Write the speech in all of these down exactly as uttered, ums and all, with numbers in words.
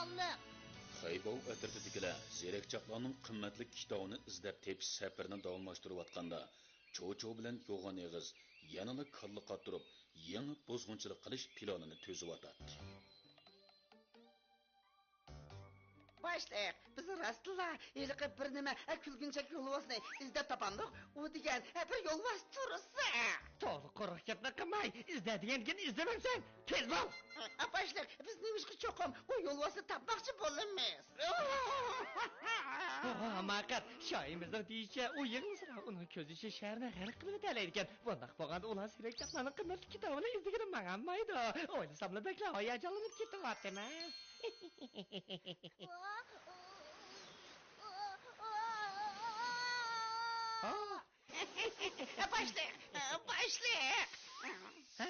خەيباۋ ئەترىتىدىكىلەر زېرەكچاقلارنىڭ قىممەتلىك كىتابىنى ئىزدەپ تېپىش سەپىرىنى داۋاملاشتۇرۇۋاتقاندا، چوچۇ بىلەن يوغان ئېغىز يەنىلا كاللا قاتۇرۇپ، يېڭى بۇزغۇنچىلىق قىلىش پىلانىنى تۈزۈۋاتاتتى. باشلىق، بىز راستلا ھېلىقى بىر نېمە، ئە، كۈلگۈنچەك يولۋاسنى ئىزدەپ تاپامدۇق. ئۇ دېگەن، ئە، بىر يولۋاس تۇرسا. تولا، قۇرۇق گەپنى قىلماي، ئىزدە دېگەندىكىن ئىزدىمەمسەن. تېز بول! ئە، باشلىق، بىز نېمىشقا چوقۇم ئۇ يولۋاسنى تاپماقچى بولىمىز؟ ھاماقەت! شاھىمىزنىڭ دېيىشىچە، ئۇ يىغلىسىلا، ئۇنىڭ كۆز يېشى شەھەرنى غەرق قىلىۋېتەلەيدىكەن. بۇنداق بولغاندا ئۇلار زېرەكچاقلارنىڭ قىممەتلىك كىتابىنى ئىزدىگىلى ماڭالمايدۇ. ئويلىساملا بەكلا ھاياجانلىنىپ كېتىۋاتىمەن. باشلىق! باشلىق! ھە؟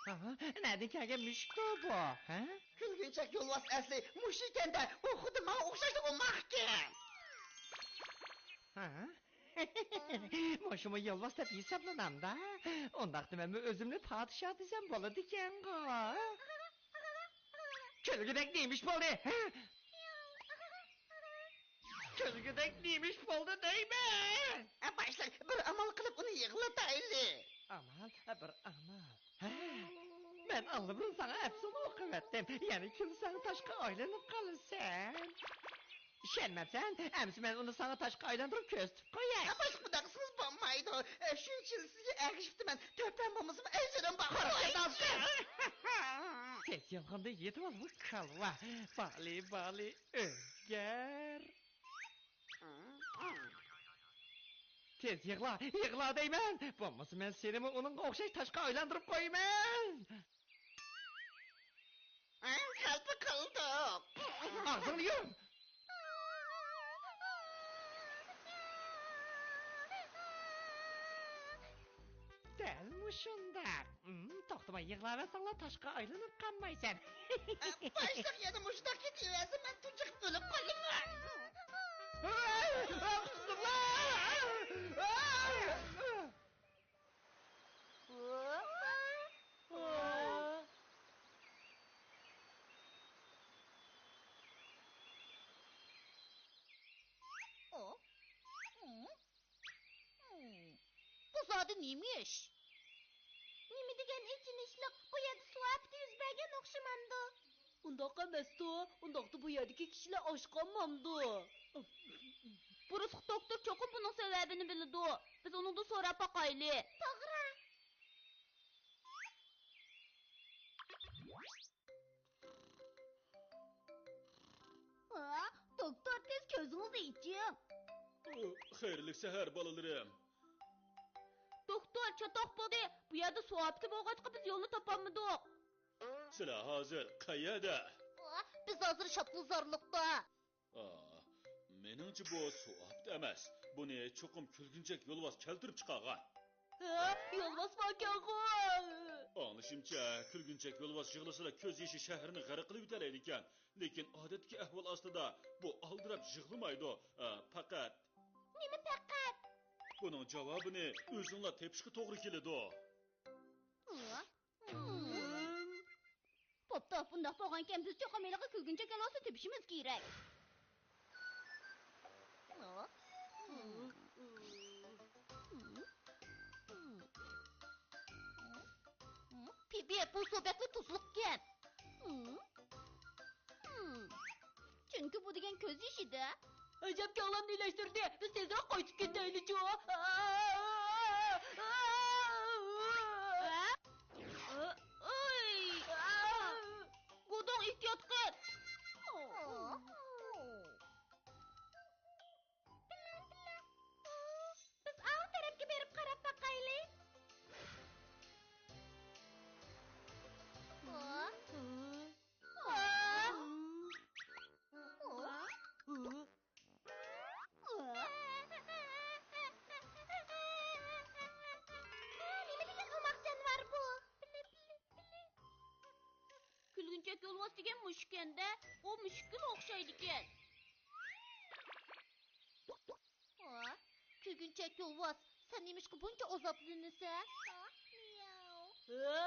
ھا؟ نەدىن كەلگەن مۈشۈكتۇ بۇ؟ ھە؟ كۈلگۈنچەك يولۋاس ئەسلى مۇشۇ ئىكەن-دە، ئۇ خۇددى ماڭا ئوخشاشلا ئوماقكەن. ھا؟ مۇشۇمۇ يولۋاس دەپ ھېسابلىنامدا؟ ئۇنداقتا مەنمۇ ئۆزۈمنى پادىشاھ دېسەم بولىدىكەنغۇ؟ كۈلگۈدەك نېمە ئىش بولدى؟ ھە؟ كۈلگۈدەك نېمە ئىش بولدى دەيمەن؟ ئە، باشلىق، بىر ئامال قىلىپ ئۇنى يىغلىتايلى. ئامال؟ ئە، بىر ئامال. ھە، مەن ئاللىبۇرۇن ساڭا ئەپسۇن ئوقۇۋەتتىم. يەنە كۈلسەڭ تاشقا ئايلىنىپ قالىسەن. ئىشەنمەپسەن؟ ئەمىسە مەن ئۇنى ساڭا تاشقا ئايلاندۇرۇپ كۆرسىتىپ قوياي. ئە، باشلىق، بۇنداق قىلسىڭىز بولمايدۇ. ئە، شۇنچە يىل سىزگە ئەگىشىپتىمەن. تۆھپەم بولمىسىمۇ، ئەجرىم بار. قورقۇتاسەن! تېز يالغاندىن يېتىۋال، كالۋا. بالى، بالى، ئۆگەر. تېز يىغلا، يىغلا دەيمەن! بولمىسا مەن سېنىمۇ ئۇنىڭغا ئوخشاش تاشقا ئايلاندۇرۇپ قويىمەن! غەلىبە قىلدۇق! ئاغزىڭنى يۇم! دەل مۇشۇنداق. ھىم، توختىماي يىغلاۋەرسەڭلار تاشقا ئايلىنىپ قالمايسەن. باشلىق يەنە مۇشۇنداق كېتىۋەرسە، مەن تۇنجۇقۇپ ئۆلۈپ قالىمەن. بۇ زادى نېمە ئىش؟ نېمە دېگەن ئېچىنىشلىق، بۇ يەردە سۇ ئاپىتى يۈز بەرگەن ئوخشىمامدۇ؟ ئۇنداق ئەمەستۇ، ئۇنداقتا بۇ يەردىكى كىشىلەر ئاچ قالمامدۇ؟ بۇرۇسلۇق دوختۇر چوقۇم بۇنىڭ سەۋەبىنى بىلىدۇ. بىز ئۇنىڭدىن سوراپ باقايلى. توغرا. ھا، دوكتور، تېز كۆزىڭىزنى ئېچىڭ. خەيرلىك سەھەر، بالىلىرىم. دوكتور، چاتاق بولدى. بۇ يەردە سۇ ئاپىتى بولغاچقا، بىز يولنى تاپالمىدۇق. سىلەر ھازىر قەيەردە؟ بىز ھازىر شاپتۇلزارلىقتا. ئا، مېنىڭچە بۇ سۇ ئاپىتى ئەمەس. بۇنى چوقۇم كۈلگۈنچەك يولۋاس كەلتۈرۈپ چىقارغان. ھە؟ يولۋاس باركەنغۇ؟ ئاڭلىشىمچە، كۈلگۈنچەك يولۋاس يىغلىسىلا كۆز يېشى شەھىرىنى غەرق قىلىۋېتەلەيدىكەن. لېكىن ئادەتتىكى ئەھۋال ئاستىدا بۇ ئالدىراپ يىغلىمايدۇ. ئا، پەقەت. نېمە پەقەت؟ بۇنىڭ جاۋابىنى ئۆزۈڭلار تېپىشقا توغرا كېلىدۇ. ھە؟ بوپتۇ، بۇنداق بولغانىكەن، بىز چوقۇم ھېلىقى كۈلگۈنچەك يولۋاسنى تېپىشىمىز كېرەك. پىپى، بۇ سۇ بەكلا تۇزلۇقكەن. چۈنكى بۇ دېگەن كۆز يېشى-دە. ئەجەب كۆڭلۈمنى ئىلەشتۈردى. بىز تېزرەك قايتىپ كېتەيلىچۇ. گۇدۇڭ، ئېھتىيات قىل. بىز ئاۋۇ تەرەپكە بېرىپ قاراپ باقايلى. نېمە دېگەن ئوماق جانىۋار بۇ؟ كۈلگۈنچەك يولۋاس دېگەن مۇشۇكەن-دە، ئۇ مۈشۈككىلا ئوخشايدىكەن. كۈلگۈنچەك يولۋاس، سەن نېمىشقا بۇنچە ئازابلىنىسەن؟ ھە؟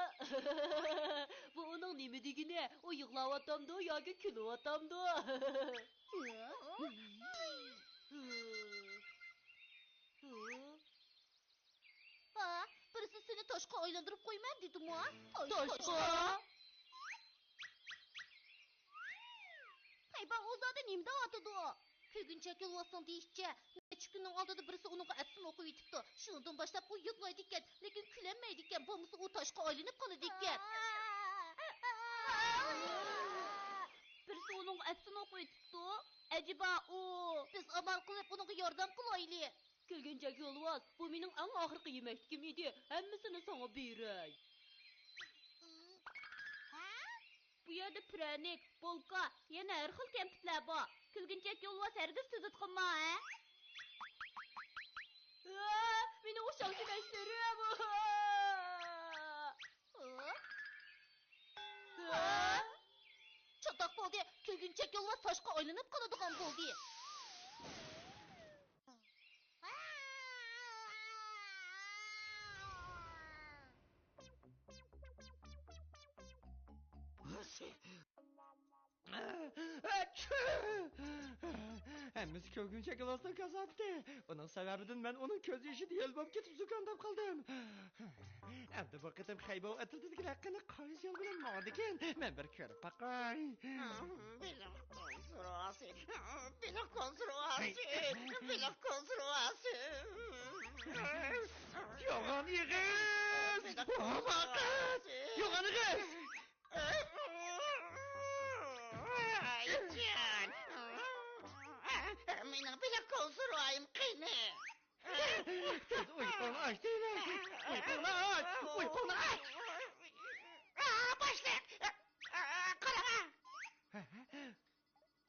بۇ ئۇنىڭ نېمە دېگىنى؟ ئۇ يىغلاۋاتامدۇ ياكى كۈلۈۋاتامدۇ؟ ھە؟ ھە؟ ھە؟ ھە؟ ھە؟ بىرسى سېنى تاشقا ئايلاندۇرۇپ قويىمەن دېدىمۇ؟ تاشقا؟ خەيبا، ئۇ زادى نېمە دەۋاتىدۇ؟ كۈلگۈنچەك يولۋاسنىڭ دېيىشىچە، نەچچە كۈننىڭ ئالدىدا بىرسى ئۇنىڭغا ئەپسۇن ئوقۇۋېتىپتۇ. شۇنىڭدىن باشلاپ ئۇ يىغلايدىكەن، لېكىن كۈلەلمەيدىكەن، بولمىسا ئۇ تاشقا ئايلىنىپ قالىدىكەن. بىرسى ئۇنىڭغا ئەپسۇن ئوقۇۋېتىپتۇ. ئەجەبا ئۇ؟ بىز ئامال قىلىپ ئۇنىڭغا ياردەم قىلايلى. كۈلگۈنچەك يولۋاس، بۇ مېنىڭ ئەڭ ئاخىرقى يېمەكلىكىم ئىدى. ھەممىسىنى ساڭا بېرەي. ھە؟ بۇ يەردە پىرەنىك، بولكا، يەنە ھەر خىل كەمپۈتلەر بار. كۈلگۈنچەك يولۋاس ھەرگىز تۈزۈت قىلما، ھە؟ ھە، مېنىڭ ئۇششاق يېمەكلىرىم. ھە؟ ھە؟ چاتاق بولدى، كۈلگۈنچەك يولۋاس تاشقا ئايلىنىپ قالىدىغان بولدى. ھەممىسى كۈلگۈنچەك يولۋاسنىڭ كاساپىتى. ئۇنىڭ سەۋەبىدىن مەن ئۇنىڭ كۆز يېشىدا ھۆل بولۇپ كېتىپ زۇكامداپ قالدىم. ئەمدى بۇ قېتىم خەيباۋ ئەترىتىدىكىلەر قېنى قايسى يول بىلەن ماڭىدىكىن؟ مەن بىر كۆرۈپ باقاي. بېلىق كونسېرۋاسى، بېلىق كونسېرۋاسى، بېلىق كونسېرۋاسى. يوغان ئېغىز! ھاماقەت! يوغان ئېغىز! مېنىڭ بېلىق كونسېرۋايىم قېنى؟ تېز ئۇيقۇڭنى ئاچ دەيمەن. ئۇيقۇڭنى ئاچ! ئۇيقۇڭنى ئاچ! باشلىق! قاراڭا!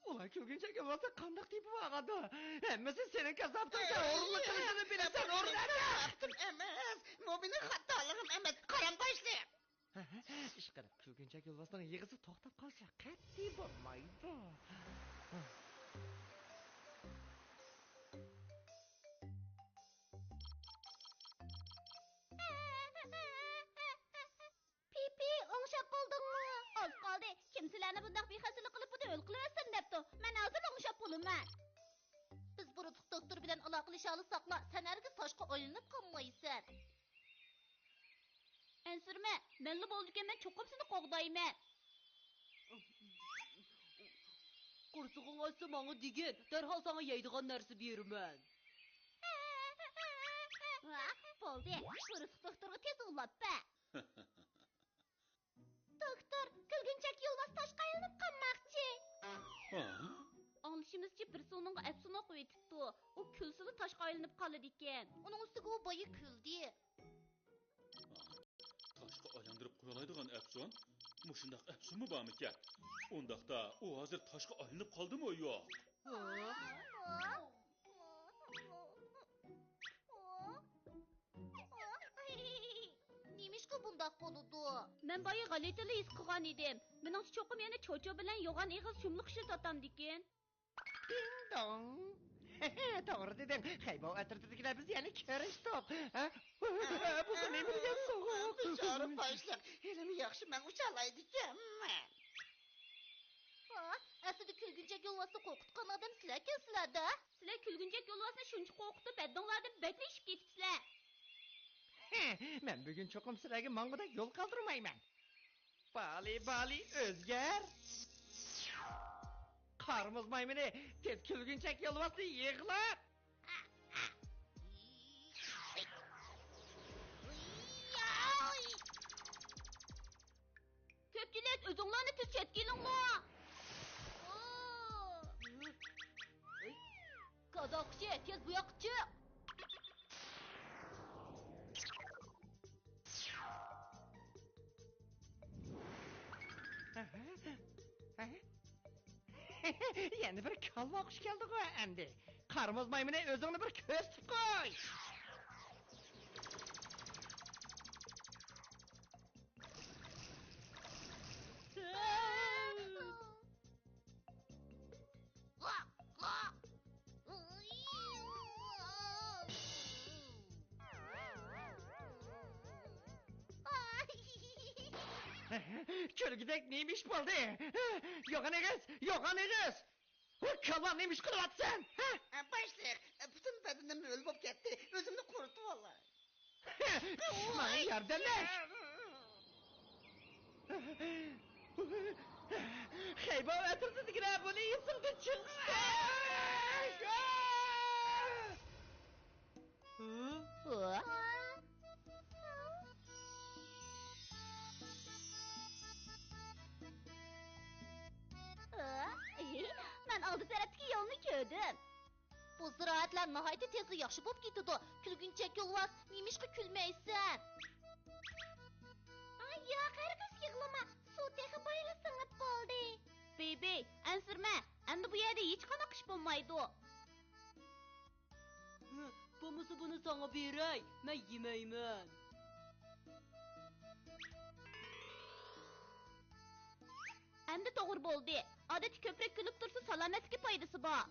ئۇلار كۈلگۈنچەك يولۋاسنى قانداق تېپىۋالغاندۇ؟ ھەممىسى سېنىڭ كاساپىتىڭ. سەن ئورۇنلۇق قىلىشنى بىلىسەن، ئورۇنلۇق! ئەمەس، بۇ مېنىڭ خاتالىقىم ئەمەس. قاراڭ باشلىق! ئىشقىلىپ، كۈلگۈنچەك يولۋاسنىڭ يىغىسى توختاپ قالسا، قەتئىي بولمايدۇ. پىپى، ئوڭشاپ بولدۇڭمۇ؟ ئاز قالدى، كىم سىلەرنى بۇنداق بىخەستەلىك قىلىپ بۇنى ھۆل قىلىۋەتسۇن دەپتۇ. مەن ھازىر ئوڭشاپ بولىمەن. بىز بۇرۇتلۇق دوختۇر بىلەن ئالاقىلىشالىساقلا، سەن ھەرگىز تاشقا ئايلىنىپ قالمايسەن. ئەنسىرىمە، مەنلا بولىدىكەن، مەن چوقۇم سېنى قوغدايمەن. قورسىقىڭ ئاچسا ماڭا دېگىن، دەرھال ساڭا يەيدىغان نەرسە بېرىمەن. ۋاھ، بولدى، بۇرۇتلۇق دوختۇرغا تېز ئۇلاپ بەر. دوختۇر، كۈلگۈنچەك يولۋاس تاشقا ئايلىنىپ قالماقچى. ھا؟ ئاڭلىشىمىزچە، بىرسى ئۇنىڭغا ئەپسۇن ئوقۇۋېتىپتۇ. ئۇ كۈلسىلا تاشقا ئايلىنىپ قالىدىكەن. ئۇنىڭ ئۈستىگە ئۇ بايا كۈلدى. تاشقا ئايلاندۇرۇپ قويالايدىغان ئەپسۇن؟ مۇشۇنداق ئەپسۇنمۇ بارمىكەن؟ ئۇنداقتا ئۇ ھازىر تاشقا ئايلىنىپ قالدىمۇ يوق؟ ھا؟ نېمىشقا بۇنداق بولىدۇ؟ مەن بايا غەلىتىلا ھېس قىلغان ئىدىم. مېنىڭچە چوقۇم يەنە چوچۇ بىلەن يوغان ئېغىز شۇملۇق ئىشلىتىۋاتامدىكىن. دىڭ دوڭ. توغرا دېدىڭ. خەيباۋ ئەترىتىدىكىلەر بىز يەنە كۆرۈشتۇق. ھە؟ بۇ نېمە دېگەن سوغۇق؟ بىچارە باشلىق. ھېلىمۇ ياخشى مەن ئۇچالايدىكەنمەن. ھا، ئەسلىدە كۈلگۈنچەك يولۋاسنى قورقۇتقان ئادەم سىلەركەنسىلەر-دە. سىلەر كۈلگۈنچەك يولۋاسنى شۇنچە قورقۇتۇپ، ھەددىڭلاردىن بەكلا ئېشىپ كېتىپسىلەر. ھە، مەن بۈگۈن چوقۇم سىلەرگە ماڭغۇدەك يول قالدۇرمايمەن. بالى، بالى، ئۆزگەر! قارىمۇز مايمۇنى، تېز كۈلگۈنچەك يولۋاسنى يىغلات! كۆپچىلىك، ئۆزۈڭلارنى تېز چەتكە ئېلىڭلار! كازا قۇشى، تېز بۇ ياققا چىق! يەنە بىر كالۋا قۇش كەلدىغۇ ئەمدى. قارىمۇز مايمۇنى، ئۆزۈڭنى بىر كۆرسىتىپ قوي! كۆلگىدەك نېمە ئىش بولدى؟ يوغان ئېغىز، يوغان ئېغىز! ۋە كالۋا، نېمە ئىش قىلىۋاتىسەن؟ ھە؟ ئە، باشلىق، ئە، پۈتۈن بەدىنىم ھۆل بولۇپ كەتتى. ئۆزۈمنى قۇرۇتۇۋالاي. ماڭا ياردەملەش! خەيباۋ ئەترىتىدىكىلەر بۇنى ئېسىڭدىن چىقىشتۇر! مەن ئالدى تەرەپتىكى يولنى كۆردۈم. بۇ زىرائەتلەر ناھايىتى تېزلا ياخشى بولۇپ كېتىدۇ. كۈلگۈنچەك يولۋاس، نېمىشقا كۈلمەيسەن؟ ئاي، ياق، ھەرگىز يىغلىما. سۇ تېخى بايلا سىڭىپ بولدى. بېبى، ئەنسىرىمە. ئەمدى بۇ يەردە ھېچقانداق ئىش بولمايدۇ. بولمىسا بۇنى ساڭا بېرەي، مەن يېمەيمەن. ئەمدى توغرا بولدى. ئادەتتە كۆپرەك كۈلۈپ تۇرسا سالامەتلىككە پايدىسى بار.